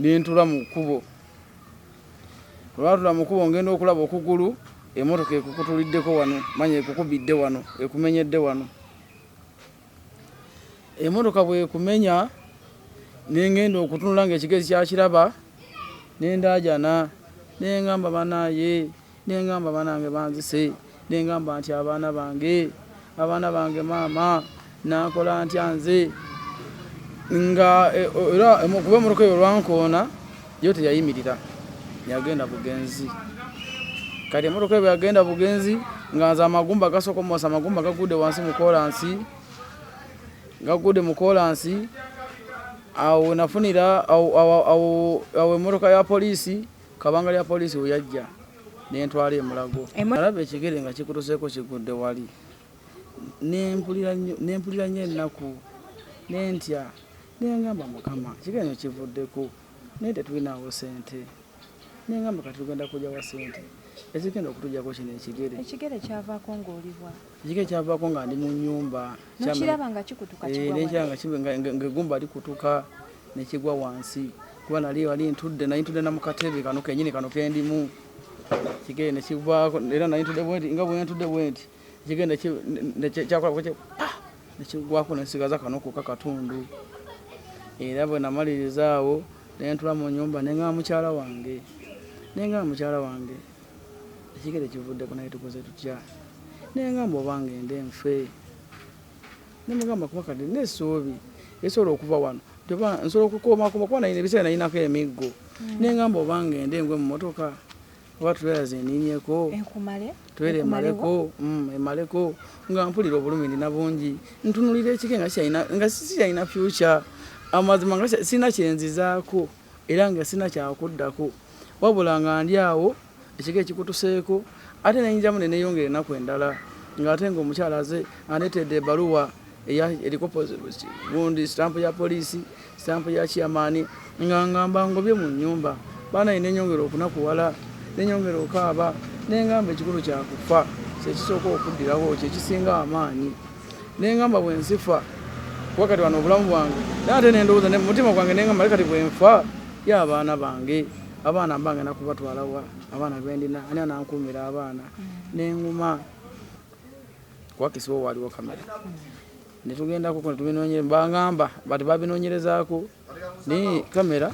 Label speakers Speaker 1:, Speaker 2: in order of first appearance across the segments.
Speaker 1: Nentula mu kkubo. Olwatula mu kkubo, ngenda okulaba okugulu emotoka ekukutuliddeko wano, manya ekukubidde wano, ekumenyedde wano. Emotoka bwekumenya, nengenda okutunula nga ekigezi kyakiraba, nendaajana, nengamba banaye, nengamba banange banzise, nengamba nti abaana bange, abaana bange, maama nakola ntya nze? Nga era kuba emotoka eyo olwankoona yo teyayimirira, yagenda bugenzi. Kati emotoka eyo yagenda bugenzi nga nze amagumba gasokomosa, amagumba gagudde wansi mu kolansi, gagudde mu kolansi. Awo nafunira awo emotoka ya poliisi, kabanga lya poliisi we yajja nentwala emulago. Alaba ekigere nga kikutuseeko, kigudde wali, nempulira nnyo ennaku, nentya, nengamba Mukama, ekigere no kivuddeko naye tetulinawo sente. Nengamba kati tugenda kujjawa sente ezigenda okutujjako kino ekigere?
Speaker 2: Ekigere kyavaako ng'olibwa?
Speaker 1: Ekigere kyavaako nga ndi mu nnyumba.
Speaker 2: Nokiraba nga kikutuka?
Speaker 1: Nekiraba nga eggumba likutuka nekigwa wansi, kuba nali wali ntudde, nali ntudde na mu katebe kano kenyini kano kendimu. Ekigere nekivaako, era nali ntudde bwenti, nga bwentudde bwenti, ekigere kyakola pa nekigwako, nesigaza kano kokka katundu. Era bwe namaliriza awo nentula mu nyumba, nengamba mukyala wange, nengamba mukyala wange, ekigere kivuddeko naye tukoze tutya? Nengamba oba ngende nfe. Nemugamba kuba kati nessuubi esobola okuva wano nti oba nsobola okukomakoma, kuba nalina ebiseera nalinako emiggo. Nengamba oba ngende ngwe mu motoka, oba trailer zeninyeko.
Speaker 2: Enkumale?
Speaker 1: Twere emaleko, emaleko nga mpulira obulumi ndina bungi. Ntunulira ekige nga nga sikyalina future, amazima nga sirina kyenzizaako era nga sirina kyakuddako, wabula nga ndi awo ekige kikutuseeko. Ate neyinjamu neneyongera ennaku endala, ng'ate nga omukyala aze andeetedde ebbaluwa eriko gundi, sitampu ya poliisi, sitampu ya chairman, nga ngamba ngobye mu nnyumba. Banaye nenyongera okunakuwala, nenyongera okaaba, nengamba ekikulu kyakufa kyekisooka okuddirawo, kyekisinga amaanyi. Nengamba bwe nsifa, kuba kati wano obulamu bwange, naye ate nendowooza mutima gwange, nengamba kati bwenfa ye abaana bange, abaana mba ngenda kubatwalawa? Abaana bendina, ani anankuumira abaana? Nenguma, kuba kisiwo waliwo kamera. Netugendako netubinonye, bangamba bati babinonyerezaako naye kamera,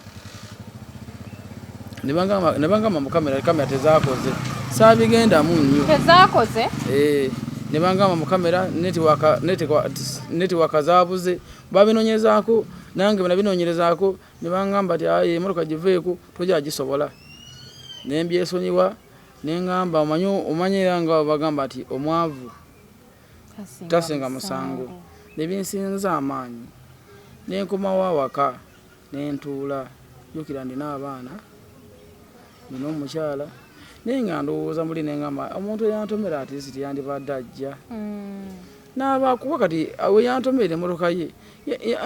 Speaker 1: nebangamba mu kamera, kamera tezakoze, saabigendamu nnyo.
Speaker 2: Tezakoze?
Speaker 1: Eh, nebangamba mu kamera network zabuze. Babinonyezaako, nange bwenabinonyerezaako nebangamba ti aye emotoka giveeko, tojja gisobola. Nembyesonyiwa, nengamba omanyi era nga bagamba nti omwavu tasinga musango. Nebinsinza amaanyi, nenkomawo awaka, nentuula. Jjukira ndina abaana, nina omukyala, naye nga ndowooza muli, nengamba omuntu eyantomera at least yandibadde ajja nabakuba. Kati weyantomera emotoka ye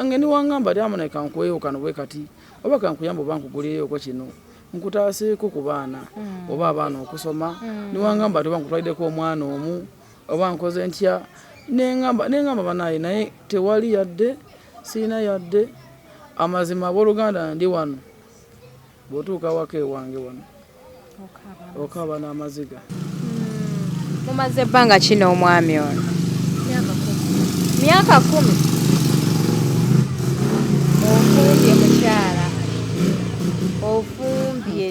Speaker 1: nga niwangamba ti amuna kankuweewo kano bwe kati, oba kankuyamba, oba nkugulireyoko kino nkutaaseeko ku baana, oba abaana okusoma. Niwangamba ti oba nkutwaliddeko omwana omu, oba nkoze ntya. Nengamba banaye, naye tewali yadde, siina yadde. Amazima abooluganda, ndi wano, bw'otuuka waka ewange wano okaaba n'amaziga.
Speaker 2: Mumaze ebbanga kino omwami ono?
Speaker 3: Myaka 10.
Speaker 2: Myaka 10. Ofumbye mukyala, ofumbye.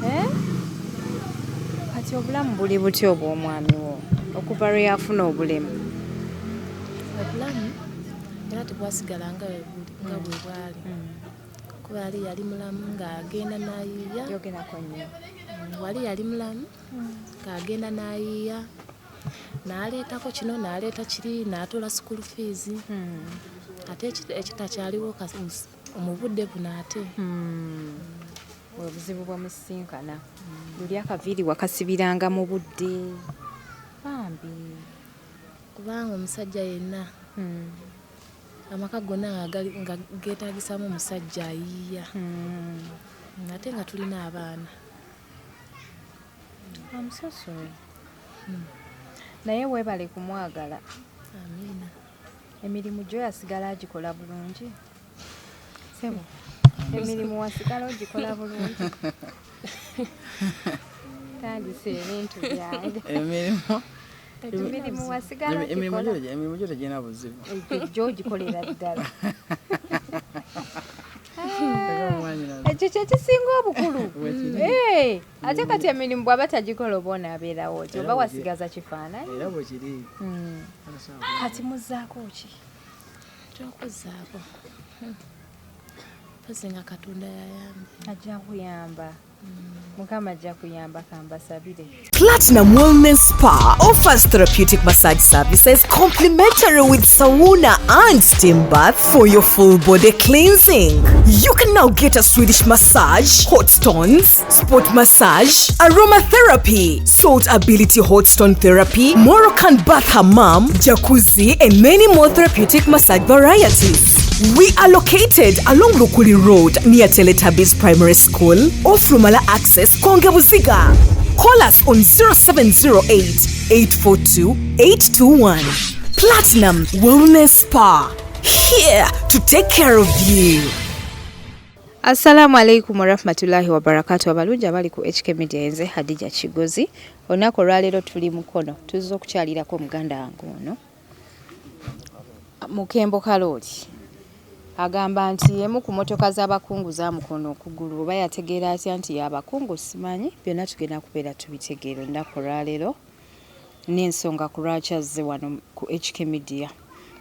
Speaker 2: Eh? Kati obulamu buli butya obw'omwami wo okuva lwe yafuna obulemu?
Speaker 3: Obulamu era tebwasigala nga nga bwe bwali, kuba yali yali mulamu ng'agenda n'ayiiya.
Speaker 2: Yogerako nnyo.
Speaker 3: Wali yali mulamu ng'agenda n'ayiiya, n'aleetako kino, n'aleeta kiri, n'atoola school fees. Ate ekitakyaliwo mu budde buno ate.
Speaker 2: Obuzibu bwe musisinkana, luli akaviiri wakasibiranga mu budde, bambi.
Speaker 3: Kubanga omusajja yenna, amaka gonna nga geetaagisamu omusajja ayiiya, ate nga tulina abaana.
Speaker 2: I'm so sorry. Naye weebale kumwagala.
Speaker 3: Amiina.
Speaker 2: Emirimu gyo yasigala agikola bulungi, sebo? Emirimu wasigala ogikola bulungi? Tandise ebintu byange.
Speaker 1: Emirimu.
Speaker 2: Emirimu wasigala
Speaker 1: Emirimu
Speaker 2: ogikola?
Speaker 1: Emirimu gyo tegirina buzibu.
Speaker 2: Gyogikolera ddala.
Speaker 1: Eka mwannyinaze.
Speaker 2: Ekyo kyekisinga obukulu.
Speaker 1: Bwekiri.
Speaker 2: Eh, ate kati emirimu bw'aba tagikola oba onaabeerawo oti
Speaker 1: Era
Speaker 2: oba wasigaza kifaananyi.
Speaker 1: Era bwekiri.
Speaker 2: Kati muzzaako ki?
Speaker 3: Kyokuzzaako mpozi nga Katonda yayambye.
Speaker 2: Ajja kuyamba, Mukama ajja kuyamba, kambasabire.
Speaker 4: Platinum Wellness Spa offers therapeutic massage services complimentary with sauna and steam bath for your full body cleansing. You can now get a Swedish massage, hot stones, sport massage, aromatherapy, salt ability hot stone therapy, Moroccan bath hammam, jacuzzi, and many more therapeutic massage varieties. We are located along Lukuli Road near Teletubbies Primary School, off Lumala Access, Konge Buziga. Call us on 0708 842 821. Platinum Wellness Spa, here to take care of you.
Speaker 2: Assalamu alaikum warahmatullahi wabarakatu. Abalungi abali ku HK Media, nze Hadija Kigozi. Olunaku olwaleero tuli Mukono, tuzze okukyalirako muganda wange ono Mukembo Kalooli. Agamba nti emu ku motoka z'abakungu zamukoona okugulu. Oba yategeera atya nti yabakungu simanyi. Byonna tugenda kubeera tubitegeera olunaku olwaleero n'ensonga ku lwaki azze wano ku HK Media.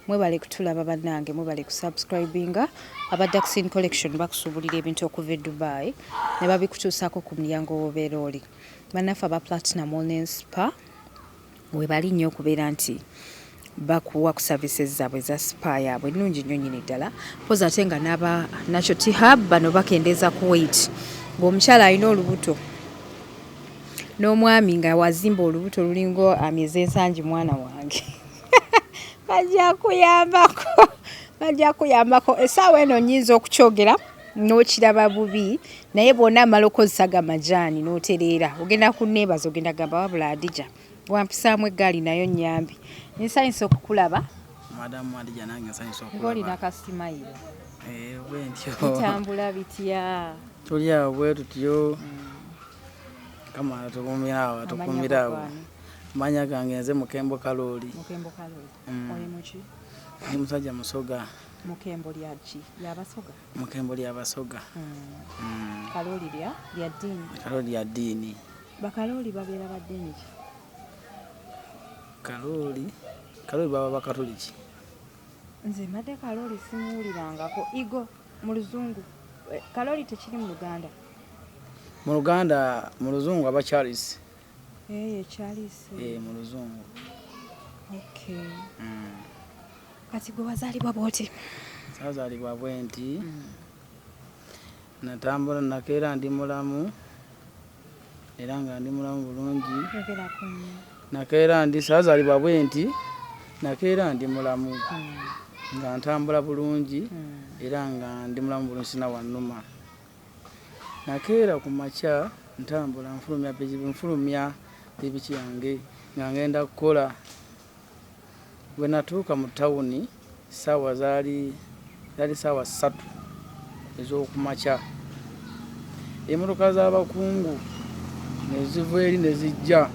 Speaker 2: Mwebale kutulaba bannange, mwebale kusubscribinga. Aba Daxin Collection bakusuubulira ebintu okuva e Dubai ne babikutuusaako ku mulyango w'obeera oli. Bannaffe aba Platinum Wellness Spa webali nnyo okubeera nti bakuwa ku services zaabwe eza spa yaabwe ennungi nnyo nnyini ddala. Mpozi ate nga n'aba Natural Tea Hub, bano bakendeeza ku weight. Ng'omukyala alina olubuto n'omwami nga wazimba olubuto lulinga amyezi ensangi, mwana wange, bajja kuyambako, bajja kuyambako. Essaawa eno nnyinza okukyogera n'okiraba bubi, naye bw'onna amala okukozesa gamajaani n'otereera, ogenda kunneebaza, ogenda gamba wabula Adija wampisaamu eggaali nayo nnyambi. Nsanyusa okukulaba.
Speaker 1: Madamu Adija, nange nsanyusa
Speaker 2: Ng'olina
Speaker 1: okulaba.
Speaker 2: Kasimayiro.
Speaker 1: Eh, bwentyo.
Speaker 2: Bitambula bitya?
Speaker 1: Tuli awo bwe tutyo. Kama atukumira awo, atukumira awo.
Speaker 2: Amannya?
Speaker 1: Amanya gange nze Mukembo Kalooli.
Speaker 2: Mukembo Kalooli. Oli muki?
Speaker 1: Ndi musajja Musoga.
Speaker 2: Mukembo lyaki? Lyabasoga?
Speaker 1: Mukembo lyabasoga.
Speaker 2: Kalooli lya ddiini?
Speaker 1: Kalooli lya ddiini.
Speaker 2: Bakalooli babeera ba ddiini ki?
Speaker 1: Kalooli baba bakatuliki.
Speaker 2: Nze mbadde kalooli simuwulirangako igo mu Luzungu. Eh, kalooli tekiri mu Luganda?
Speaker 1: Mu Luganda, mu Luzungu aba Charles.
Speaker 2: Eye Charles.
Speaker 1: Eh, mu Luzungu.
Speaker 2: Okay. Kati gwe wazaalibwa bwoti?
Speaker 1: Saazaalibwa bwe nti. Natambula, nakeera ndi mulamu era nga ndi mulamu bulungi.
Speaker 2: Yogerako nnyo.
Speaker 1: Nakeera ndi, saazaalibwa bwe nti, nakeera ndi mulamu nga ntambula bulungi era nga ndi mulamu bulungi, sina wannuma. Nakeera ku makya ntambula, nfulumya nfulumya pikipiki yange nga ngenda kukola. Bwe natuuka mu tawuni, saawa zaali saawa 3 ez'okumakya, emmotoka z'abakungu ne ziva eri ne zijja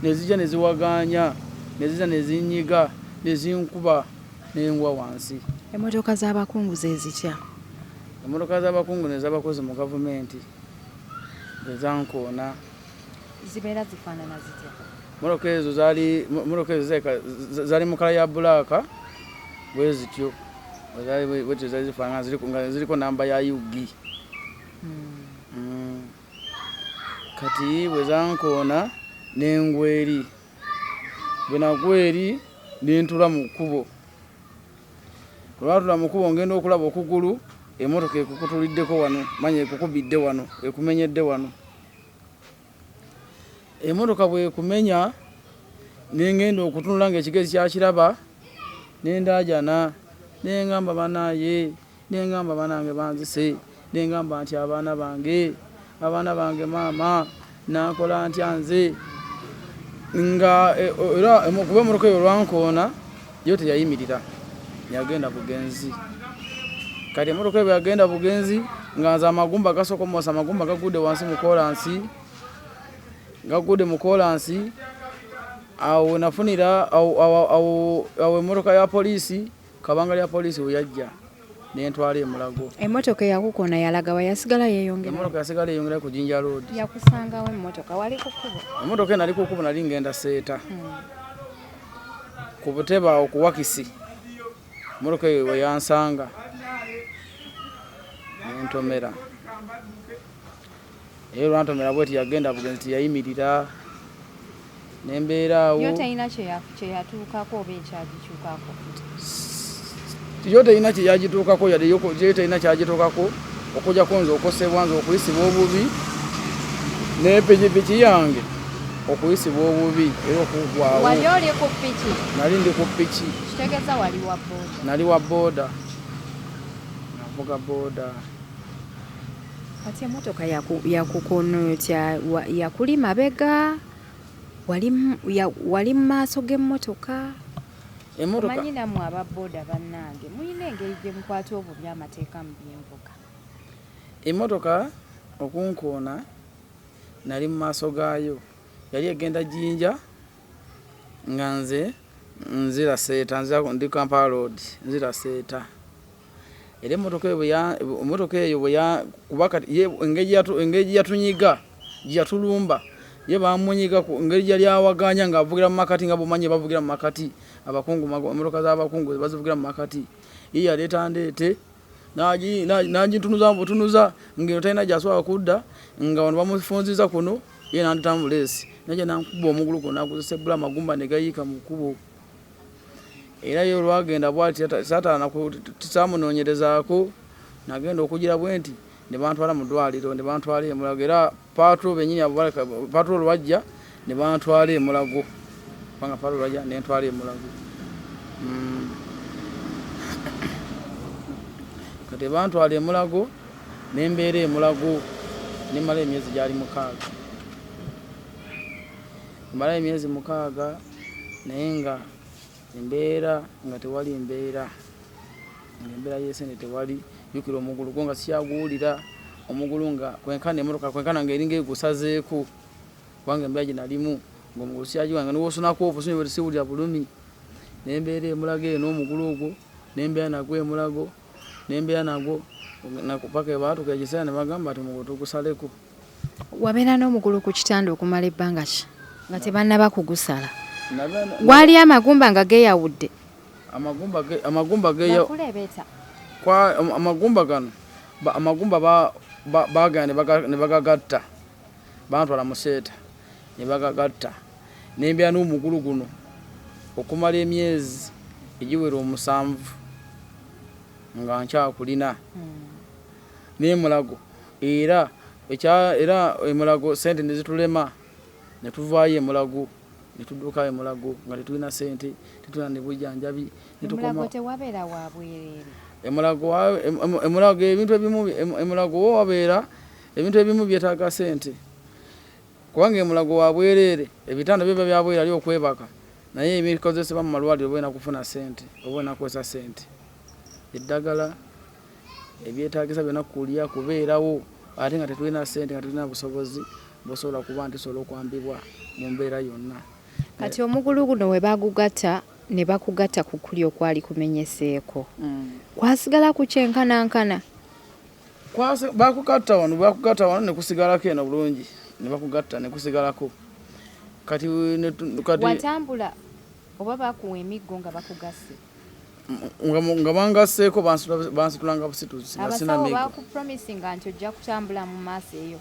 Speaker 1: ne ziwagaanya, ne zijja ne zinyiga ne zinkuba nengwa wansi.
Speaker 2: Emmotoka z'abakungu ze zitya?
Speaker 1: Emmotoka z'abakungu nez'abakozi mu gavumenti ezankoona.
Speaker 2: Zibeera zifaanana zitya?
Speaker 1: Motoka ezo zaali mu colour ya black bwe zityo. Bwetyo zaali zifaanana, nga ziriko namba ya UG. Kati bwe zankoona nengwa eri, bwe nagwa eri nentula mu kkubo. Olwatula mu kkubo, ngenda okulaba okugulu emmotoka ekukutuliddeko wano, manya ekukubidde wano, ekumenyedde wano. Emmotoka bwekumenya, nengenda okutunula ng'ekigezi kyakiraba, nendaajana, nengamba banaye, nengamba banange banzise, nengamba nti abaana bange, abaana bange, maama nakola ntya nze nga era kuba emmotoka eyo olwankoona yo teyayimirira, yagenda bugenzi. Kati emmotoka eyo bwe yagenda bugenzi, nga nze amagumba gasokomosa, amagumba gagudde wansi mu kolansi, gagudde mu kolansi. Awo nafunira awo emmotoka ya poliisi, kabanga lya poliisi we yajja nentwala emulago.
Speaker 2: Emmotoka eyakukona yalaga wa? Yasigala yeeyongera?
Speaker 1: Emmotoka yasigala eyongera ku Jinja Road.
Speaker 2: Yakusangawo emmotoka? Wali ku kkubo?
Speaker 1: Emmotoka eno nali ku kkubo, nali ngenda Seeta ku butebe awo ku Wakisi. Emmotoka eyo we yansanga nentomera. Era olwantomera bweti, yagenda bugenzi, tiyayimirira, nembeera awo.
Speaker 2: Yo terina kyeyatuukako oba ekyagikyukako?
Speaker 1: Yo terina kyeyagituukako, yadde yo terina kyagituukako, okujjako nze okosebwa, nze okuyisibwa obubi n'epikipiki yange okuyisibwa obubi era okuggwawo.
Speaker 2: Wali oli ku piki?
Speaker 1: Nali ndi ku piki.
Speaker 2: Kitegeeza wali wa booda?
Speaker 1: Nali wa booda, navuga booda.
Speaker 2: Kati emmotoka yakukona otya? Yakuli mabega? Wali mu maaso g'emmotoka?
Speaker 1: Emmotoka
Speaker 2: Omanyi nammwe aba booda bannange muyina engeri gye mukwata obubi amateeka mu byenvuga.
Speaker 1: Emmotoka okunkoona, nali mu maaso gaayo. Yali egenda Jinja nga nze nzira Seeta, nzira ndi Kampala Road, nzira Seeta. Era emmotoka eyo bwe kuba kati ye engeri gye yatunyiga, gye yatulumba, ye bamunyiga ku ngeri gyali awaganya ng'avugira mu makati, nga bw'omanyi bavugira mu makati abakungu, emmotoka z'abakungu bazivugira mu makati. Ye yaleeta ndeete n'agintunuza butunuza ng'eno talina gy'asobola kudda, nga wano bamufunziza kuno, ye n'andetamu buleesi, najja n'ankuba omugulu guno n'agusebbula, amagumba ne gayiika mu kkubo. Era ye olwagenda bw'ati saataana saamunoonyerezaako, nagenda okugira bwe nti ne bantwala mu ddwaliro, ne bantwala e Mulago. Era patrol bennyini abo patrol lwajja ne bantwala e Mulago, kubanga patrol lwajja nentwala e Mulago. Kati bantwala e Mulago, nembeera e Mulago nemala emyezi gyali 6. Mmalayo emyezi 6, naye nga embeera nga tewali mbeera, nga embeera y'esente tewali. Jjukira omugulu gwo nga sikyaguwulira, omugulu nga kwenkana emmotoka kwenkana ng'eringa egusazeeko, kubanga embeera gye nalimu ng'omugulu sikyagiwulira, nga ne bw'osunako obusunyi bwe siwulira bulumi. Nembeera e Mulago eyo n'omugulu ogwo, nembeera nagwo e Mulago, nembeera nagwo paka baatuuka ekiseera ne bagamba nti omugulu tugusaleko.
Speaker 2: Wabeera n'omugulu ku kitanda okumala ebbanga ki nga tebannaba kugusala? Gwali amagumba nga geeyawudde?
Speaker 1: Amagumba
Speaker 2: Gakuleebeta?
Speaker 1: Amagumba gano amagumba baagenda ne bagagatta, bantwala mu seeta ne bagagatta, nembeera n'omugulu guno okumala emyezi egiwera 7 nga nkyakulina n'emulago. Era emulago sente ne zitulema, ne tuvaayo emulago ne tudduka emulago nga tetulina sente, tetulina ne bujjanjabi ne tukoma.
Speaker 2: Emulago tewabeera wa bwereere?
Speaker 1: Emulago ebintu ebimu, emulago wo wabeera ebintu ebimu byetaaga sente, kubanga emulago wa bwereere, ebitanda biba bya bwereere ali okwebaka, naye ebikozesebwa mu malwaliro oba olina kufuna sente, oba olina kukozesa sente, eddagala, ebyetaagisa byonna, kulya, kubeerawo, ate nga tetulina sente, nga tetulina busobozi busobola kuba nti tusobola okwambibwa mu mbeera yonna.
Speaker 2: Kati omugulu guno we bagugatta ne bakugatta ku kuli okwali kumenyeseeko, kwasigala ku kyenkanankana?
Speaker 1: Bakugatta wano, bakugatta wano ne kusigalako eno bulungi, ne bakugatta ne kusigalako. Kati
Speaker 2: Watambula oba bakuwa emiggo nga bakugasse?
Speaker 1: Nga bangasseeko, bansitulanga busituzi nga sina
Speaker 2: Abasawo
Speaker 1: miggo.
Speaker 2: Bakupromisinga nti ojja kutambula mu maaso eyo?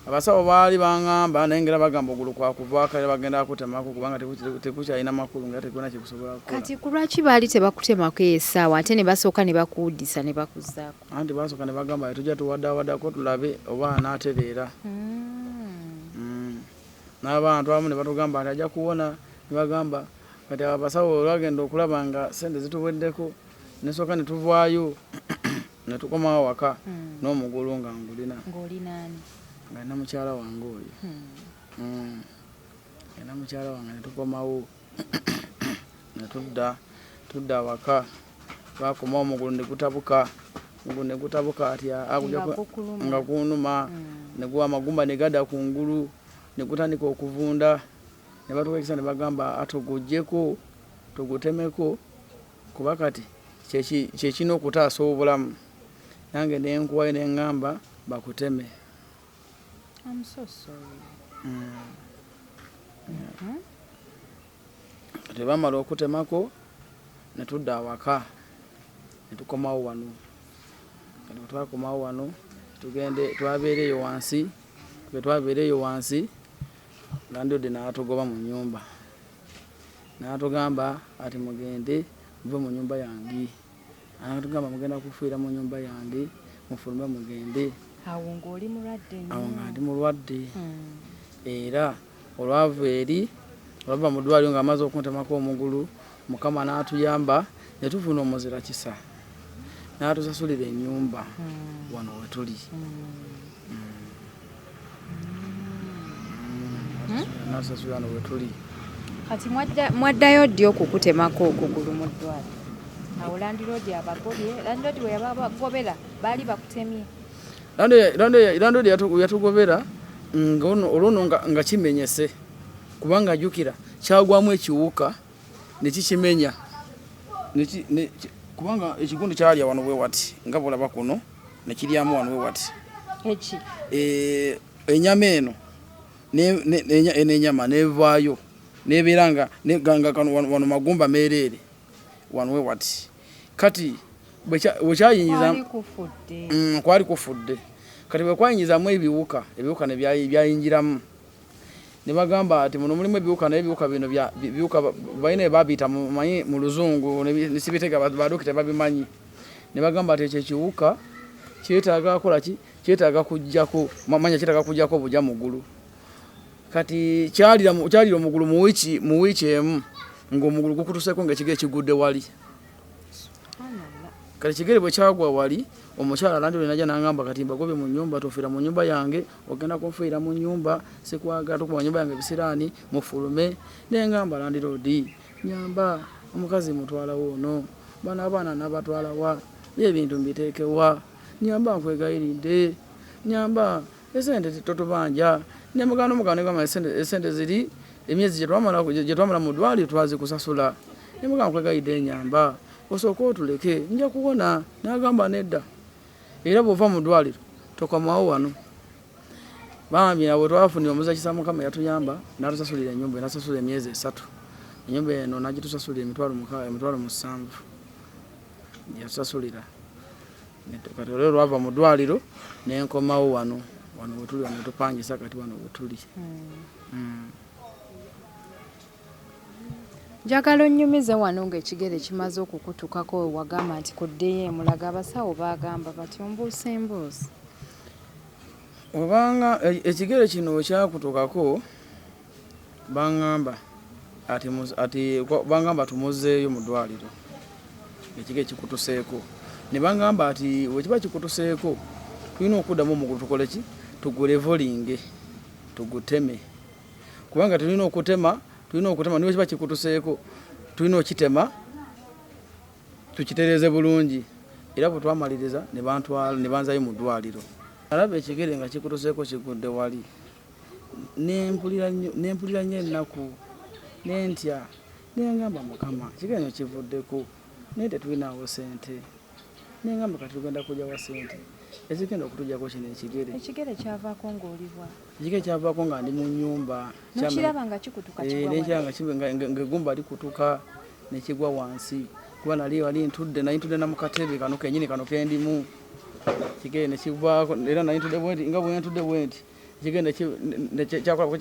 Speaker 1: Abasawo baali baŋŋamba, naye ngera bagamba ogulu kwakuvaako, era bagenda kutemako kubanga tekukyalina makulu, nga tekulina kyekusobola kukola.
Speaker 2: Kati ku lwaki baali tebakutemako essaawa, ate ne basooka ne bakuwuddisa ne bakuzaako?
Speaker 1: Anti basooka ne bagamba tujja tuwaddawaddako tulabe oba anaatereera. N'abantu abamu ne batugamba nti ajja kuwona, ne bagamba kati abasawo olwagenda okulaba nga sente zituweddeko, ne sooka ne tuvaayo ne tukomawo waka n'omugulu nga ngulina.
Speaker 2: Ng'olinaani?
Speaker 1: Nga nina mukyala wange oyo. Nina mukyala wange, ne tukomawo ne tudda waka, twakomawo omugulu ne gutabuka. Ne gutabuka atya nga gunuma, ne guwa amagumba ne gadda ku ngulu, ne gutandika okuvunda, ne batuuka ekisa ne bagamba atuguggyeko tugutemeko, kuba kati kyekirina okutaasa obulamu. Nange nenkuwayo ne ŋŋamba bakuteme.
Speaker 2: I'm so sorry.
Speaker 1: Tebamala okutemako ne tudda awaka, ne tukomawo wano. Kati bwe twakomawo wano, tugende twabeera eyo wansi. Bwe twabeera eyo wansi, landlord n'atugoba mu nnyumba, n'atugamba ati mugende muve mu nnyumba yange. Atugamba mugenda kufiira mu nnyumba yange, mufulume mugende.
Speaker 2: Awo ng'oli mulwadde nnyo.
Speaker 1: Awo nga ndi mulwadde. Era olwava eri, olwava mu ddwaliro ng'amaze okuntemako omugulu, Mukama n'atuyamba ne tufuna omuzira kisa, n'atusasulira ennyumba wano we tuli. N'atusasulira wano we tuli.
Speaker 2: Kati mwaddayo ddi okukutemako okugulu mu ddwaliro? Awo landlord abagobye, landlord we yabagobera baali bakutemye?
Speaker 1: Landlord yatugobera nga olwono nga kimenyese, kubanga ajjukira kyagwamu ekiwuka ne kikimenya, kubanga ekigundu kyalya wano bwe wati nga bw'olaba kuno, ne kiryamu wano bwe wati.
Speaker 2: Eki?
Speaker 1: Ennyama eno eno ennyama nevaayo nebeera nga wano magumba meereere wano we wati. Kati bwekyayingiza
Speaker 2: Kwali kufudde.
Speaker 1: Kwali kufudde. Kati bwe kwayingizamu ebiwuka, ebiwuka ne byayingiramu, ne bagamba ati muno mulimu ebiwuka, naye ebiwuka bino biwuka balina bye babiyita manyi mu Luzungu nesibitega, badokita babimanyi. Ne bagamba ati ekyo ekiwuka kyetaaga kukola ki? Kyetaaga kuggyako manya, kyetaaga kuggyako bugya mugulu. Kati kyalira omugulu mu wiiki emu ng'omugulu gukutuseeko ng'ekigere kigudde wali. Kati ekigere bwe kyagwa wali, omukyala landlord najja n'angamba kati mbagobye mu nnyumba, tofiira mu nnyumba yange, ogenda kunfiira mu nnyumba, sikwagala, tokuba mu nnyumba yange ebisiraani, mufulume. Ne ngamba landlord, nyamba, omukazi mutwalawo ono, bano abaana nabatwalawa, ebintu mbiteekewa, nyamba nkwegayiridde, nyamba, esente totubanja. Ne muganda omuganda ne gamba esente ziri emyezi gye twamala mu ddwaliro twazikusasula. Ne mugamba nkwegayiridde nyamba, osooke otuleke nja kuwona. N'agamba nedda, era bw'ova mu ddwaliro tokomawo wano. Bambi awo twafunira omuzira kisa, Mukama yatuyamba n'atusasulira ennyumba, n'atusasulira emyezi 3. Ennyumba eno n'agitusasulira emitwalo 6, 700,000 yatusasulira. Kati olwo lwava mu ddwaliro ne nkomawo wano, wano we tuli, wano tupangisa, kati wano we tuli.
Speaker 2: Njagala onnyumize wano ng'ekigere kimaze okukutukako, wagamba nti kuddeyo emulaga, abasawo baagamba bati ombuusa embuuzi.
Speaker 1: Obanga ekigere kino we kyakutukako, baŋŋamba ati baŋŋamba tumuzzeeyo mu ddwaliro, ekigere kikutuseeko. Ne baŋŋamba ati bwe kiba kikutuseeko tulina okuddamu omugulu tukole ki? Tugulevolinge, tuguteme, kubanga tulina okutema, tulina okutema niwe kiba kikutuseeko, tulina okitema tukitereeze bulungi. Era bwe twamaliriza ne bantwala ne banzayo mu ddwaliro. Alaba ekigere nga kikutuseeko kigudde wali, nempulira nnyo ennaku, nentya, nengamba Mukama ekigere kino kivuddeko naye tetulinaawo ssente. Nengamba kati tugenda kujjawa ssente ezigenda okutuggyako kino ekigere?
Speaker 2: Ekigere kyavaako ng'olibwa?
Speaker 1: Ekigere kyavaako nga ndi mu nnyumba.
Speaker 2: Nokiraba nga kikutuka kigwa
Speaker 1: wali? Ng'eggumba likutuka ne kigwa wansi, kuba nali wali ntudde, nali ntudde na mu katebe kano kennyini kano kendimu, ekigere ne kivaako. Era nali ntudde bwenti nga bwe ntudde bwenti, ekigere kyakola pa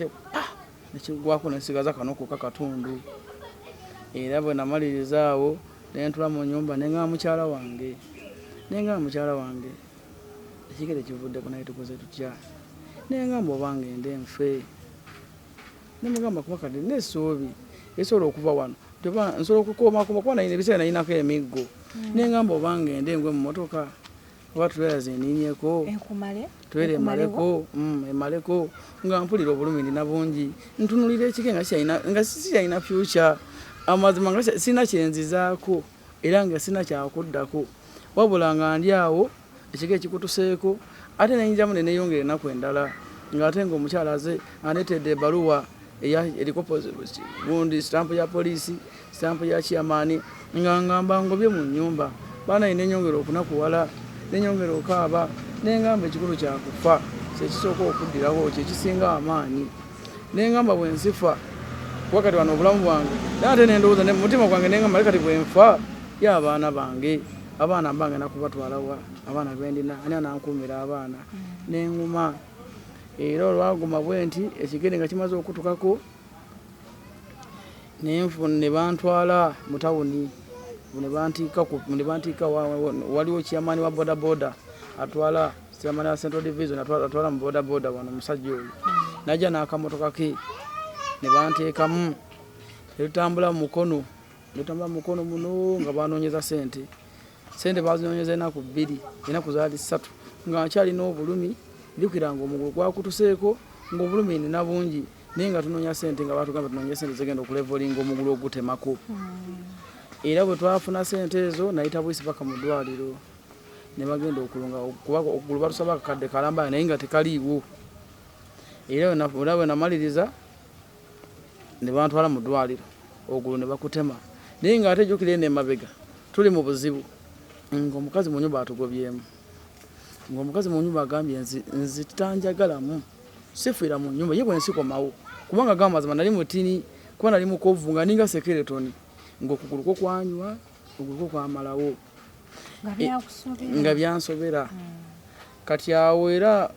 Speaker 1: ne kigwako, ne nsigaza kano kokka katundu. Era bwe namaliriza awo ne ntula mu nnyumba, ne ŋŋamba mukyala wange, ne ŋŋamba mukyala wange ekigere kivuddeko naye tukoze tutya? Ne ŋŋamba oba ngende nfe. Ne mugamba kuba kati nina essuubi esobola okuva wano, oba nsobola okukomakoma, kuba nalina ebiseera nalinako emiggo. Ne ŋŋamba oba ngende ngwe mu mmotoka oba trailer zinniinyeko, trailer emaleko, emaleko, nga mpulira obulumi ndina bungi. Ntunulira ekigere nga sikyalina future, amazima nga sirina kyenzizaako era nga sirina kyakuddako. Wabula nga ndi awo ekigere kikutuseeko, ate neyinjamu neneyongera ennaku endala, ng'ate ng'omukyala aze andeetedde ebbaluwa eriko gundi sitampu ya poliisi, sitampu ya chairman, nga ngamba ngobye mu nnyumba. Banaye nenyongera okunakuwala, nenyongera okaaba, nengamba ekikulu kyakufa kyekisooka okuddirawo, kyekisinga amaanyi. Nengamba bwe nsifa kuba kati wano obulamu bwange, naye ate nendowooza mu mutima gwange nengamba kati bwe nfa ye abaana bange, abaana mba ngenda kubatwalawa, abaana bendina ani anankuumira abaana? Nenguma. Era olwaguma bwe nti ekigere nga kimaze okutukako ne bantwala mu tawuni, ne bantiika waliwo chairman wa bodaboda atwala, chairman wa Central Division atwala mu bodaboda wano, omusajja oyo najja n'akamotoka ke ne banteekamu, ne tutambula mu Mukono, ne tutambula mu Mukono muno nga banoonyeza sente. Sente bazinoonyeza ennaku 2, ennaku zaali 3, nga nkyalina obulumi. Jjukira nga omugulu gwakutuseeko, ng'obulumi nina bungi, naye nga tunoonya sente, nga batugamba tunoonye sente zigenda okulevolinga omugulu ogutemako. Era bwe twafuna sente ezo, nayita buyisi paka mu ddwaliro, ne bagenda okulunga, kuba okugulu batusaba akakadde kalamba naye nga tekaliiwo. Era bwe namaliriza ne bantwala mu ddwaliro, ogulu ne bakutema. Naye ng'ate jjukira eno emabega tuli mu buzibu, ng'omukazi mu nnyumba atugobyemu, ng'omukazi mu nnyumba agambye nze tanjagalamu, sifiira mu nnyumba ye bwe nsikomawo, kubanga gamba mazima nali mutini, kuba nali mukovu nga ninga sekeretoni, ng'okugulu kwo kwanywa, okugulu kwo kwamalawo, nga byansobera. Kati awo era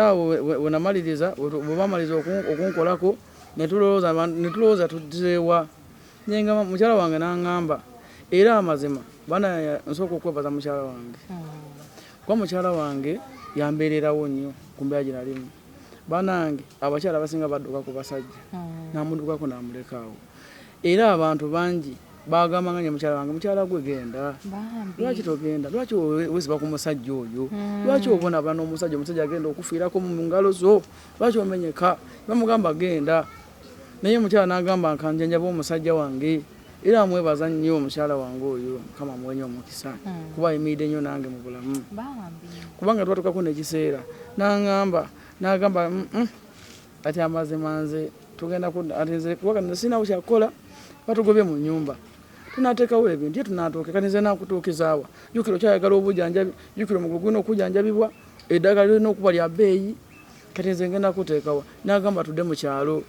Speaker 1: awo bwe namaliriza, bwe bamaliriza okunkolako, ne tulowooza tuzzeewa. Nengamba mukyala wange, n'aŋŋamba era amazima bana nsooka okwebaza mukyala wange, kuba mukyala wange yambeererawo nnyo ku mbeera gye nalimu. Banange abakyala abasinga badduka ku basajja, n'amuddukako n'amulekaawo. Era abantu bangi bagambanga nye mukyala wange, mukyala gwe genda, lwaki togenda, lwaki weesiba ku musajja oyo, lwaki obonaabona n'omusajja, omusajja agenda okufiirako mu ngalo zo, lwaki omenyeka? Bamugamba genda, naye omukyala n'agamba nkanjanjabe omusajja wange. Era amwebaza nnyo omukyala wange oyo, Mukama amuwe nnyo omukisa, kuba ayimiridde nnyo nange mu bulamu. Kubanga twatukako n'ekiseera n'aŋŋamba, n'agamba ati amazima nze tugenda ati nze kuba kati sirinawo kyakukola, batugobye mu nnyumba, tunateekawo ebintu ye tunaatuuka, kati nze naakutuukizaawa? Jjukira okyayagala obujjanjabi, jjukira omugulu gulina okujjanjabibwa, eddagala lirina okuba lya bbeeyi, kati nze ngenda kuteekawa? N'agamba tudde mu kyalo.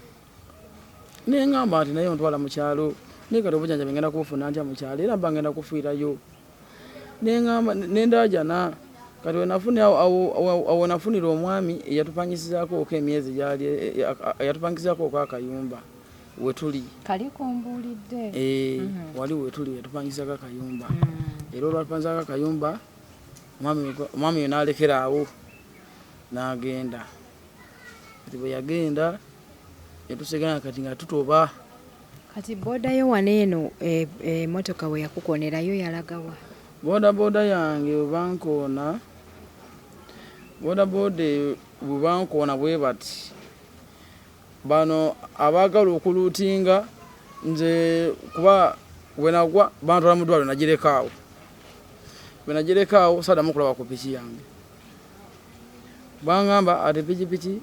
Speaker 1: Nengamba nti naye ontwala mu kyalo, naye kati obujjanjabi ngenda kubufuna ntya mu kyalo, era mba ngenda kufiirayo. Nengamba nendaajana. Kati awo wenafunira omwami eyatupangisizaako oko emyezi gyali, eyatupangisizaako oko akayumba wetuli.
Speaker 2: Kali kumbuulidde.
Speaker 1: Wali wetuli yatupangisizaako akayumba. Era olwatupangisaako akayumba, omwami oyo n'alekera awo n'agenda. Kati bwe yagenda ne tusigala kati nga tutoba.
Speaker 2: Kati booda yo wano eno emmotoka we yakukoonera yo yalagawa?
Speaker 1: Boda boda yange bwe bankoona, boda boda eyo bwe bankoona bwe bati, bano abaagala okuluutinga nze kuba bwe nagwa bantwala mu ddwaliro nagireka awo. Bwe nagireka awo saaddamu kulaba ku piki yange. Bangamba ati pikipiki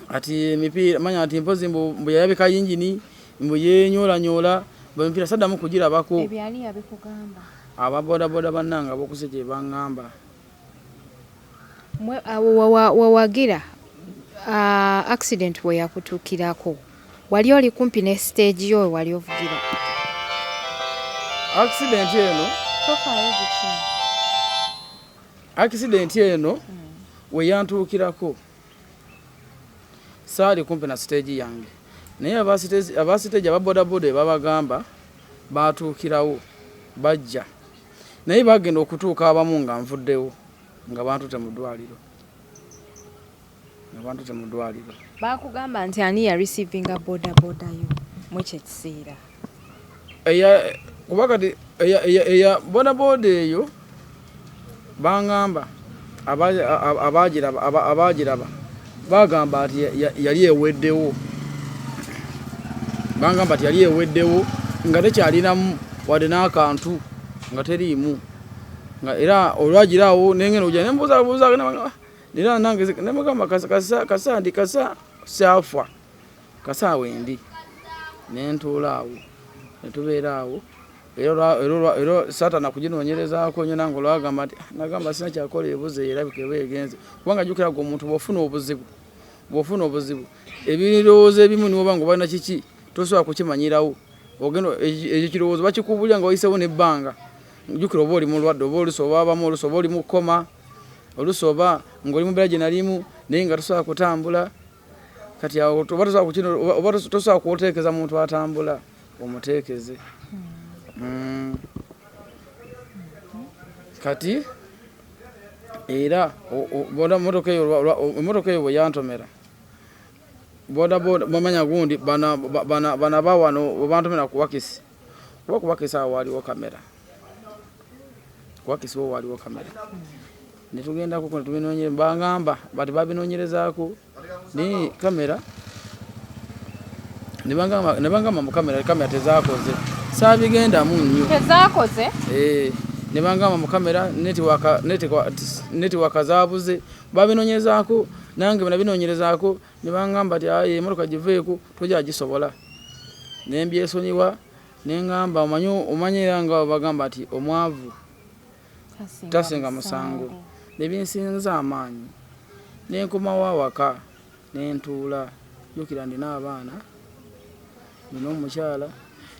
Speaker 1: ati emipiira manya ati mpozi mbu yayabika yingini, mbu yeenyoolanyoola, mbu emipiira saddamu kugirabako.
Speaker 2: Ebyo ani yabikugamba?
Speaker 1: Aba bodaboda bannange ab'oku gye baŋŋamba.
Speaker 2: Mwe awo wawagira accident we yakutuukirako, wali oli kumpi ne stage yo we wali ovugira?
Speaker 1: Accident eno,
Speaker 2: Tofaayo biki?
Speaker 1: Accident eno we yantuukirako saali kumpi na stage yange, naye aba stage aba bodaboda babagamba baatuukirawo bajja, naye bagenda okutuuka abamu nga nvuddewo, nga bantute mu ddwaliro, nga bantute mu ddwaliro.
Speaker 2: Baakugamba nti ani ya receivinga bodaboda yo mu ekyo ekiseera?
Speaker 1: Eya kuba kati eya bodaboda eyo baŋŋamba abaagiraba bagamba nti yali eweddewo, baŋŋamba nti yali eweddewo nga tekyalinamu wadde n'akantu, nga teriimu. Nga era olwagira awo nengenda ojja nembuuza buuza era nange nemugamba kasa kasa ndi kasa saafa kasa wendi nentuula awo netubeera awo era era era satana kuginoonyerezaako nnyo nange olwagamba nti ah, nagamba sina kyakola ebuze erabika eba egenze kubanga jjukira gwe omuntu bw'ofuna obuzibu bw'ofuna obuzibu ebirowoozo ebimu niwoba nga obalina kiki tosobola kukimanyirawo ogenda ekyo kirowoozo bakikubulira nga wayisewo n'ebbanga jjukira oba oli mulwadde oba olusi oba abamu olusi oba oli mu kkoma olusi oba ng'oli mu mbeera gye nalimu naye nga tosobola kutambula kati awo oba tosobola kukino oba tosobola kuteekeza muntu atambula omuteekeze mm. Kati era boda motoka eyo emotoka eyo bwe yantomera boda boda bamanya gundi bana bana bana bawano bwebantomera kuwakisi kuba kuwakisi awo waliwo kamera kuwakisi wo waliwo kamera netugendako netubinonye bangamba bati babinonyerezaako naye kamera nebangamba mu kamera kamera tezakoze saabigendamu nnyo
Speaker 2: tezakoze
Speaker 1: eh, nebangamba mu kamera netiwaka zabuze babinonyerezaako nange bwenabinonyerezaako nebangamba ti aye emotoka giveeko tojagisobola nembyesonyiwa nengamba omanyi omanyi era nga bagamba nti omwavu tasinga musango nebinsinza amaanyi nenkomawo awaka nentuula jukira ndina abaana nina omukyala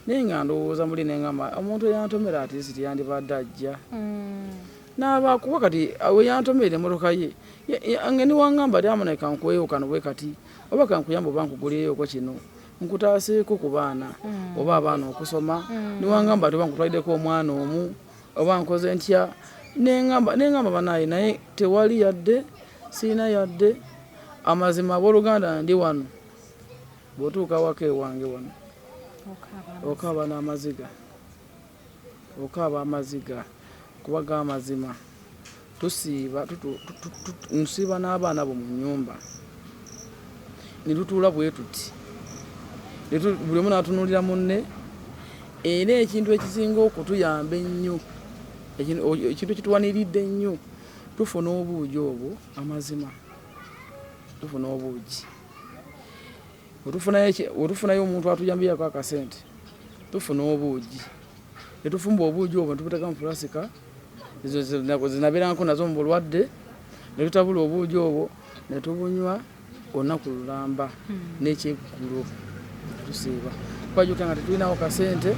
Speaker 1: naye nga ndowooza muli nengamba omuntu eyantomera atisi teyandibadde ajja mm. nabakuba kati weyantomera emotoka ye nga niwangamba ti amuna kankuweyo kano bwe kati oba kankuyamba oba nkugulireyoko kino nkutaaseeko ku baana mm. oba abaana okusoma mm. niwangamba ti oba nkutwaliddeko omwana omu oba nkoze ntya nengamba nengamba banaye naye tewali yadde sirina yadde amazima abooluganda ndi wano bw'otuuka waka ewange wano okaaba n'amaziga okaaba amaziga kuba g'amazima tusiiba nsiiba n'abaana bo mu nnyumba ne tutuula bwe tuti buli omu n'atunuulira munne era ekintu ekisinga okutuyamba ennyo ekintu ekituwaniridde ennyo tufuna obuugi obwo amazima tufuna obuugi wetufunayo omuntu atuyambirako akasente tufuna obuugi netufumba obuugi obwo netubuteeka mu fulasika ezo zinabeerangako nazo mu bulwadde netutabula obuugi obwo netubunywa olunaku lulamba hmm. nekyeggulo tusiiba kwajukira nga tetulinawo kasente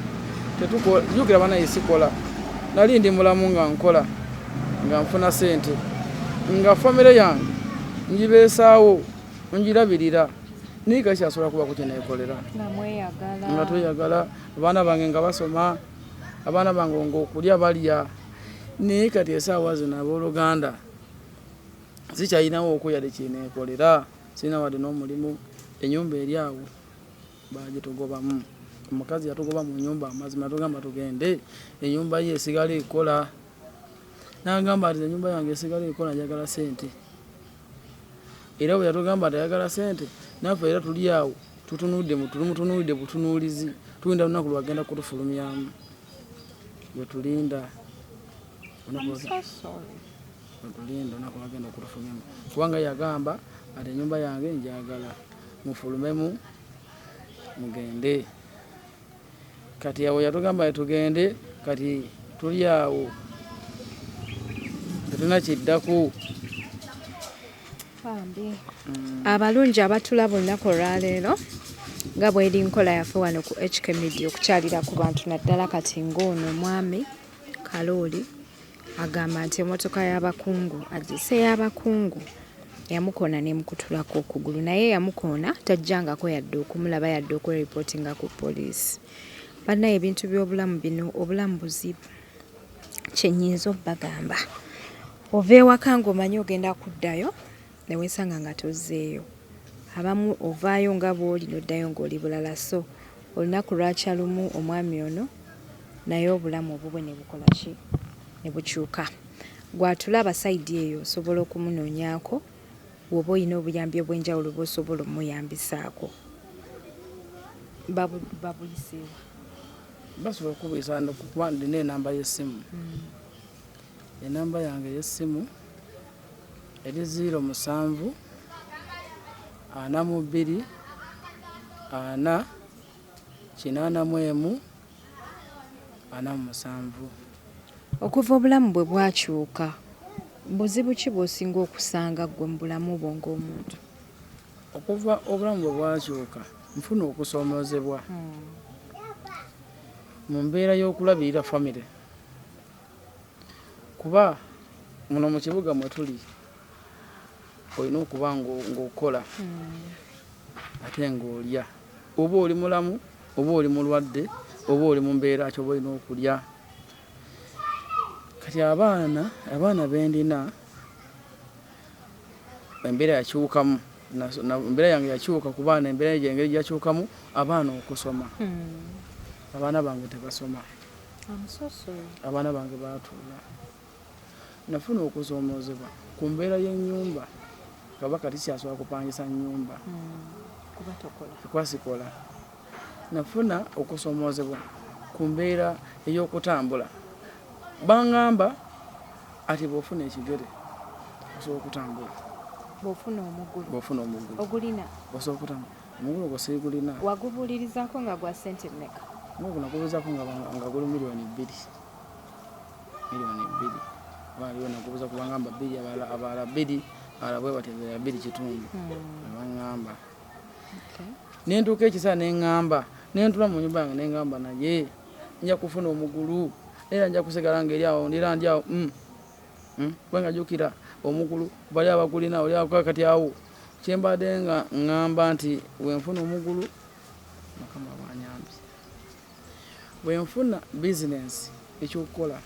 Speaker 1: jukira banaye sikola nali ndi mulamu nga nkola nga nfuna sente nga famire yange ngibeesaawo ngirabirira naye kali kyasobola kubako kyenekolera nga tweyagala abaana bange nga basoma abaana bange nga okulya balya naye kati esaawa zino abooluganda sikyalinawo oku yadde kyenekolera sirina wadde n'omulimu enyumba eri awo bagitugobamu omukazi yatugoba mu nyumba amazima yatugamba tugende enyumba ye esigala ekola nagamba nti enyumba yange esigala ekola njagala sente era bwe yatugamba nti ayagala sente naffe era tuli awo tutunudde tumutunuulidde butunuulizi tulinda lunaku lwagenda kutufulumyamu lwetulinda lwetulinda olunaku lwagenda okutufulumyamu kubanga yagamba ati enyumba yange njagala mufulumemu mugende kati awo yatugamba tugende kati tuli awo tetulina kiddako
Speaker 2: bambi mm. Abalungi abatulaba olunaku olwaleero nga bweri nkola yaffe wano ku HK Media okukyalira ku bantu naddala kati ng'ono omwami Kalooli agamba nti emotoka y'abakungu agise y'abakungu yamukoona n'emukutulako okugulu naye yamukoona tajjangako yadde okumulaba yadde okweripootinga ku poliisi. Bannaye ebintu by'obulamu bino obulamu buzibu kye nnyinza obbagamba. Ova ewaka ng'omanyi ogenda kuddayo ne weesanga nga tozzeeyo. Abamu ovaayo nga bw'oli n'oddayo ng'oli bulala so olunaku lwakya lumu omwami ono naye obulamu obubwe ne bukola ki ne bukyuka. Gwe atulaba sayidi eyo osobola okumunoonyaako bw'oba olina obuyambi obw'enjawulo bw'osobola omuyambisaako. Babuyise wa?
Speaker 1: Basobola okubuyisa kuba nina enamba y'essimu. Enamba yange ey'essimu eri 07 42 4 81 47.
Speaker 2: Okuva obulamu bwe bwakyuka, buzibu ki bw'osinga okusanga ggwe mu bulamu bwo ng'omuntu?
Speaker 1: Okuva obulamu bwe bwakyuka, nfuna okusoomoozebwa mu mbeera y'okulabirira famire kuba muno mu kibuga mwe tuli olina okuba ng'okola ate ng'olya, oba oli mulamu oba oli mulwadde oba oli mu mbeera ki oba olina okulya. Kati abaana be ndina embeera yakyukamu, embeera yange yakyuka ku baana, embeera engeri gye yakyukamu abaana okusoma, abaana bange tebasoma. Abaana bange baatuula. Nafuna okusoomoozebwa ku mbeera y'ennyumba kuba kati sikyasobola kupangisa nnyumba kuba sikola. Nafuna okusoomoozebwa ku mbeera ey'okutambula. Baŋŋamba ati bw'ofuna ekigere osobola okutambula.
Speaker 2: Bw'ofuna omugulu.
Speaker 1: Bw'ofuna omugulu.
Speaker 2: Ogulina?
Speaker 1: Osobola okutambula. Omugulu ogwo siigulina.
Speaker 2: Wagubuulirizaako nga gwa ssente mmeka?
Speaker 1: Omugulu nagubuuzaako nga guli 2 miliyoni. 2 miliyoni. Waliwo nagubuuza ku baŋŋamba bbiri, abalala bbiri, abalala bwe batyo, abalala bbiri kitundu. Baŋŋamba. Ne ntuuka ekiseera ne ŋŋamba, ne ntuula mu nnyumba yange ne ŋŋamba naye nja kufuna omugulu era nja kusigala ng'eri awo era ndi awo kubanga jjukira omugulu bali abagulina oli kati awo kye mbadde nga ŋŋamba nti bwe nfuna omugulu Mukama bw'anyambye. Bwe nfuna bizinensi ekyokukola,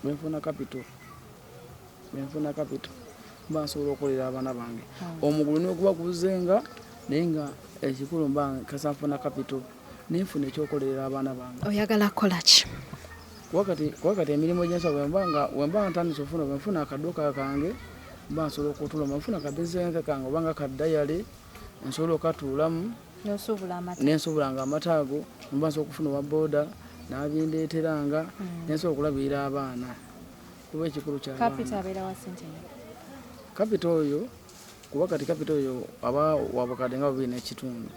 Speaker 1: bwe nfuna capital mba nsobola okukolera abaana bange. Omugulu ne bwe guba guzzenga naye nga ekikulu mba kasita nfuna capital ne nfuna ekyokukolerera abaana bange.
Speaker 2: Oyagala kukola ki?
Speaker 1: Kuba kati emirimu gye nsobola bwe mba ntandise okufuna, bwe nfuna akaduuka kange mba nsobola okutuula, bwe nfuna akabizinensi kange oba nga ka dairy nsobola okukatuulamu
Speaker 2: N'osuubula amata.
Speaker 1: Ne nsuubulanga amata ago, mba nsobola okufuna owa bbooda n'abindeeteranga ne nsobola okulabirira abaana kuba ekikulu
Speaker 2: Capital
Speaker 1: ky'abaana.
Speaker 2: abeera wa ssente mmeka?
Speaker 1: Capital oyo, kuba kati capital oyo aba wa bukadde nga bubiri n'ekitundu,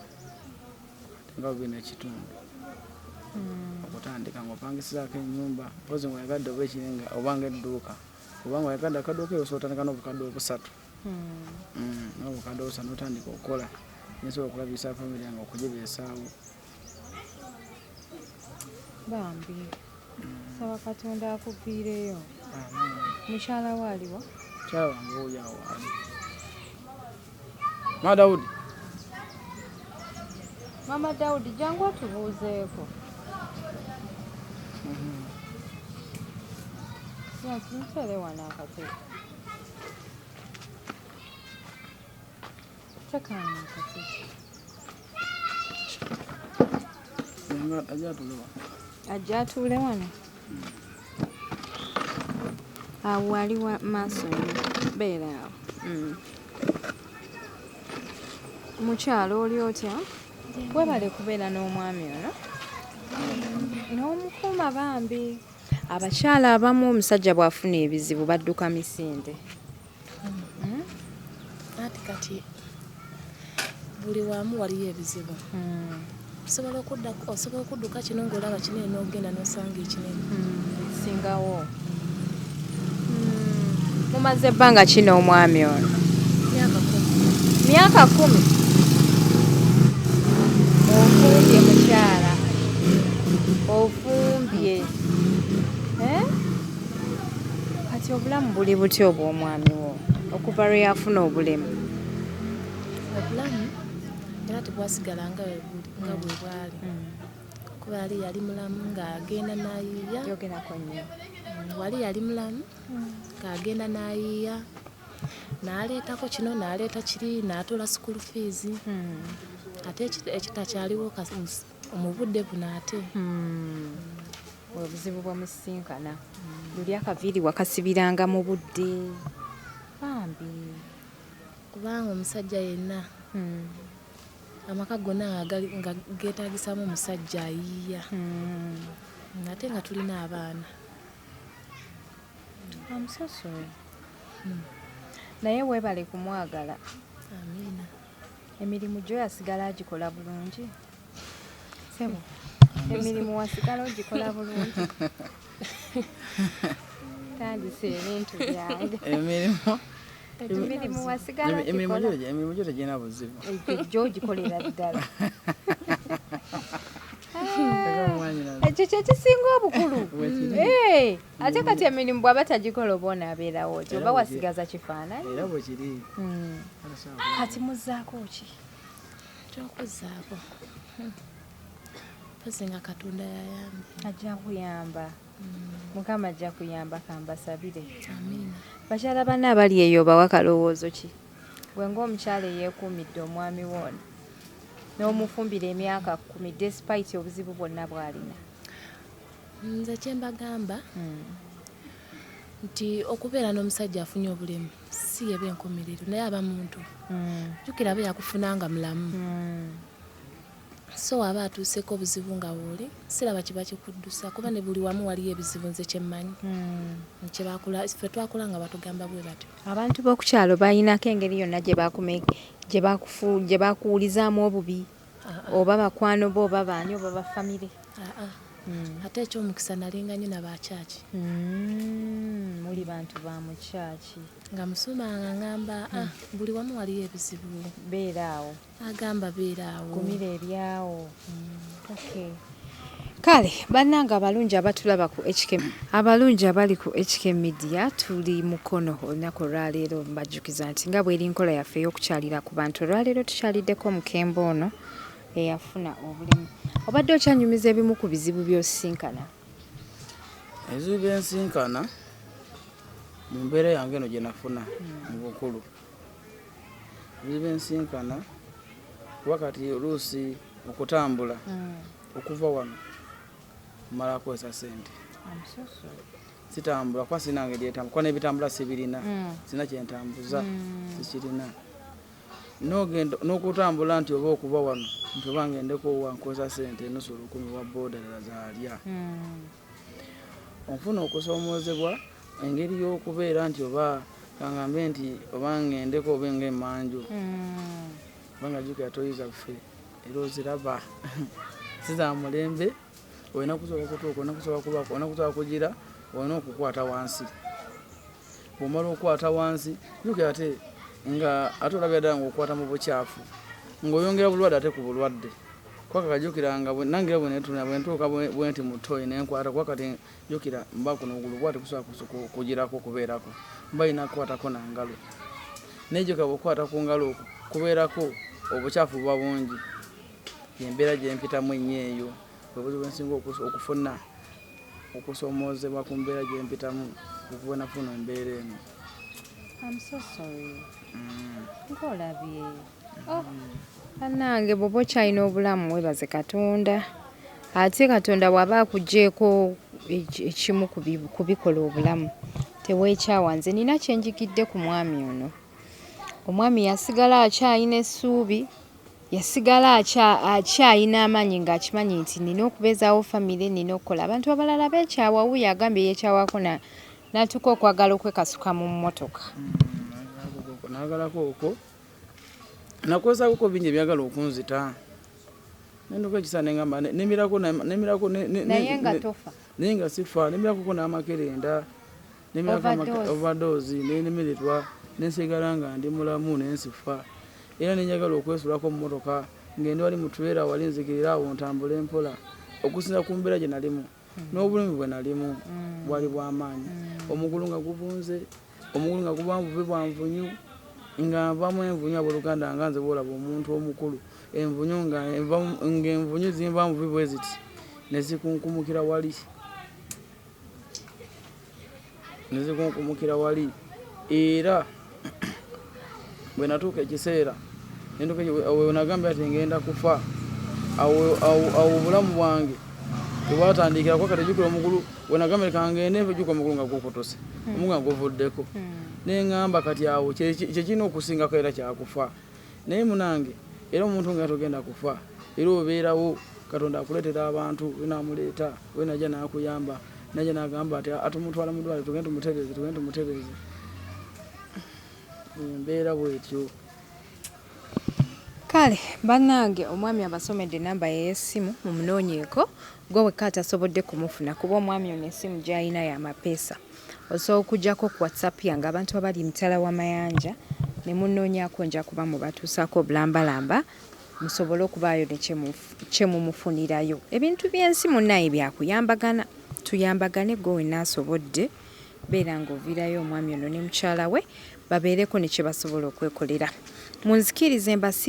Speaker 1: nga bubiri n'ekitundu okutandika ng'opangisizaako ennyumba mpozzi ng'oyagadde oba ekiringa oba ng'edduuka, oba ng'oyagadde akaduuka eyo osobola otandika n'obukadde obusatu, n'obukadde obusatu n'otandika okukola ne nsobola okulabisa famire yange okugibeesaawo.
Speaker 2: Bambi. Saba Katonda akuviireyo. Mukyala wo aliwa?
Speaker 1: Mukyala wange wuuyo awo ali. Ma Dawudi.
Speaker 2: Maama Dawudi, jangu otubuuzeeko. Yes, muteere wano akatebe. Teeka wano akatebe.
Speaker 1: Ajja atuule wano.
Speaker 2: Ajja atuule wano. Awo wali wa maaso nnyo. Beera awo. Mukyala oli otya? Weebale kubeera n'omwami ono. N'omukuuma bambi. Abakyala abamu omusajja bw'afuna ebizibu badduka misinde.
Speaker 3: Anti kati buli wamu waliyo ebizibu. Osobola okudduka kino ng'olaba kinene n'ogenda n'osanga ekinene.
Speaker 2: Singawo. Mumaze ebbanga ki n'omwami ono?
Speaker 3: Myaka 10.
Speaker 2: Myaka 10. Ofumbye mukyala. Ofumbye. Eh? Kati obulamu buli butya obw'omwami wo okuva lwe yafuna obulemu?
Speaker 3: Obulamu era tebwasigala nga bwe bwali. Kuba yali mulamu ng'agenda n'ayiiya.
Speaker 2: Yogerako nnyo.
Speaker 3: Wali yali mulamu ng'agenda n'ayiiya n'aleetako kino n'aleeta kiri n'atoola school fees, ate ekitakyaliwo mu budde buno ate.
Speaker 2: Obuzibu bwe musisinkana. Luli akaviiri wakasibiranga mu budde. Bambi.
Speaker 3: Kubanga omusajja yenna amaka gonna nga geetaagisaamu omusajja ayiiya, ate nga tulina abaana.
Speaker 2: I'm so sorry. Naye weebale kumwagala.
Speaker 3: Amiina.
Speaker 2: Emirimu gyo yasigala agikola bulungi? Sebo, emirimu wasigala ogikola bulungi? Tandise ebintu byange.
Speaker 1: Emirimu
Speaker 2: Emirimu wasigala
Speaker 1: emirimu
Speaker 2: ogikola?
Speaker 1: Emirimu gyo tegirina buzibu.
Speaker 2: Egyo gy'ogikolera ddala.
Speaker 1: Eka mwannyinaze.
Speaker 2: Ekyo kyekisinga obukulu.
Speaker 1: Bwekiri.
Speaker 2: Eh, ate kati emirimu bw'aba tagikola oba onaabeerawo otya?
Speaker 1: Era
Speaker 2: Oba wasigaza kifaananyi?
Speaker 1: Era bwe kiri.
Speaker 2: Kati muzzaako ki?
Speaker 3: Kyokuzzaako mpozi nga Katonda yayambye.
Speaker 2: Ajja kuyamba. Mukama ajja kuyamba, kambasabire.
Speaker 3: Amiina.
Speaker 2: Bakyala banna abali eyo obawa kalowoozo ki? Gwe ng'omukyala eyeekuumidde omwami wo ono n'omufumbira emyaka 10 despite obuzibu bwonna bw'alina.
Speaker 3: Nze kyembagamba nti okubeera n'omusajja afunye obulemu si yeba enkomerero, naye aba muntu. Jjukira aba yakufuna nga mulamu, so aba atuuseko obuzibu nga wooli, siraba kiba kikuddusa, kuba ne buli wamu waliyo ebizibu. Nze kyemmanyi kyebakula, ffe twakula nga batugamba bwe batyo.
Speaker 2: Abantu b'oku kyalo balinako engeri yonna gye bakuwulizaamu obubi, oba bakwano bo, oba baani, oba bafamire?
Speaker 3: Aa, ate ekyomukisa nalinga nnyo nabakyaki.
Speaker 2: Muli bantu ba mu kyaki.
Speaker 3: Nga musumba nga ngamba, "Ah, buli wamu waliyo ebizibu."
Speaker 2: Beera awo.
Speaker 3: Agamba beera awo.
Speaker 2: Gumira ebyawo. Okay. Kale bannange abalungi abatulaba ku HK, abalungi abali ku HK Media, tuli Mukono olunaku olwaleero. Mbajjukiza nti nga bweri nkola yaffe ey'okukyalira ku bantu, olwaleero tukyaliddeko Mukembo ono eyafuna obulemu. Obadde okyanyumiza ebimu ku bizibu by'osisinkana.
Speaker 1: Ebizibu byensinkana mu mbeera yange eno gye nafuna mu bukulu, ebizibu byensinkana, kuba kati oluusi okutambula okuva wano mmala kukozesa sente. Sitambula kuba sirina ngeri etambula, kuba n'ebitambula sibirina, sirina kyentambuza, sikirina. N'ogenda n'okutambula nti oba okuva wano nti oba ngendeko wa, nkozesa sente enusu 1000 wa booda ddala zaalya. Onfuna okusoomoozebwa engeri y'okubeera nti oba kangambe nti oba ngendeko oba ng'emmanju, kubanga jjukira toyi zaffe era oziraba si za mulembe. Olina kusooka kutuuka, olina kusooka kubako, olina kusooka kugira, olina okukwata wansi. Bw'omala okukwata wansi, jjukira ate nga ate olabira ddala ng'okwata mu bukyafu, ng'oyongera bulwadde ate ku bulwadde, kuba kakajjukira nga nange era bwe neetunula bwe ntuuka bwe nti mu toyi nenkwata, kuba kati jjukira mba kuno ogulu bwati kusobola kugirako kubeerako, mba yina kukwatako na ngalo, naye jjukira bw'okwata ku ngalo okwo kubeerako obukyafu buba bungi. Embeera gye mpitamu ennyo eyo bwe buzibu bwe nsinga okufuna okusoomoozebwa ku mbeera gye mpitamu okuva nafuna embeera eno.
Speaker 2: I'm so sorry. Ng'olabye. Oh, bannange, bw'oba okyalina obulamu weebaze Katonda. Ate Katonda bw'aba akuggyeeko ekimu ku bikola obulamu, teweekyawa. Nze nina kye njigidde ku mwami ono. Omwami yasigala akyalina essuubi, yasigala akyalina amaanyi ng'akimanyi nti nina okubeezaawo famire, nina okukola. Abantu abalala beekyawa, wuuyo agambye yeekyawako n'atuuka okwagala okwekasuka mu mmotoka.
Speaker 1: Nagalako okwo nakozesaako bingi ebyagala okunzita, nenduka ekisa nengamba nemirako nemirako
Speaker 2: Naye nga tofa.
Speaker 1: Naye nga sifa. Nemirakoko n'amakerenda, nemirako
Speaker 2: Overdose.
Speaker 1: Overdose, nenemererwa, nensigala nga ndi mulamu nensifa. Era nenjagala okwesulako mu motoka ngende wali mutubeera wali nzikirira awo ntambule mpola, okusinza ku mbeera gye nalimu n'obulumi bwe nalimu bwali bwamaanyi. Omugulu nga guvunze, omugulu nga guba bubi bwa nvunyu, nga nvamu envunyu. Abooluganda, nga nze bwolaba omuntu omukulu, envunyu nga envunyu zinvamu bubi bwe ziti ne zikunkumukira wali, ne zikunkumukira wali. Era bwe natuuka ekiseera we nagambye ati ngenda kufa, awo obulamu bwange tebwatandikira, kuba kati jjukira omugulu we nagambye kangende nfe, jjukira omugulu nga gukutuse, omugulu nga guvuddeko, neŋŋamba kati awo kyekirina okusingako era kyakufa. Naye munange, era omuntu nga togenda kufa, era obeerawo, Katonda akuleetera abantu, wenamuleeta, wenajja n'akuyamba. Najja n'agamba nti atumutwala mu ddwaliro, tugende tumutereeze, tugende tumutereeze. Embeera bwetyo.
Speaker 2: Kale bannange, omwami abasomedde enamba ye ey'essimu, mumunoonyeeko. Gwe wekka atasobodde kumufuna, kuba omwami ono essimu gy'alina ya mapeesa, osobola okuggyako ku WhatsApp yange, abantu abali emitala w'amayanja, ne munoonyaako, nja kuba mubatuusaako obulambalamba musobole okubaayo ne kye mumufunirayo. Ebintu by'ensi munnaye byakuyambagana, tuyambagane. Gwe wenna asobodde, beera ng'oviirayo omwami ono ne mukyala we babeereko ne kye basobola okwekolera. Munzikirize mbasibu.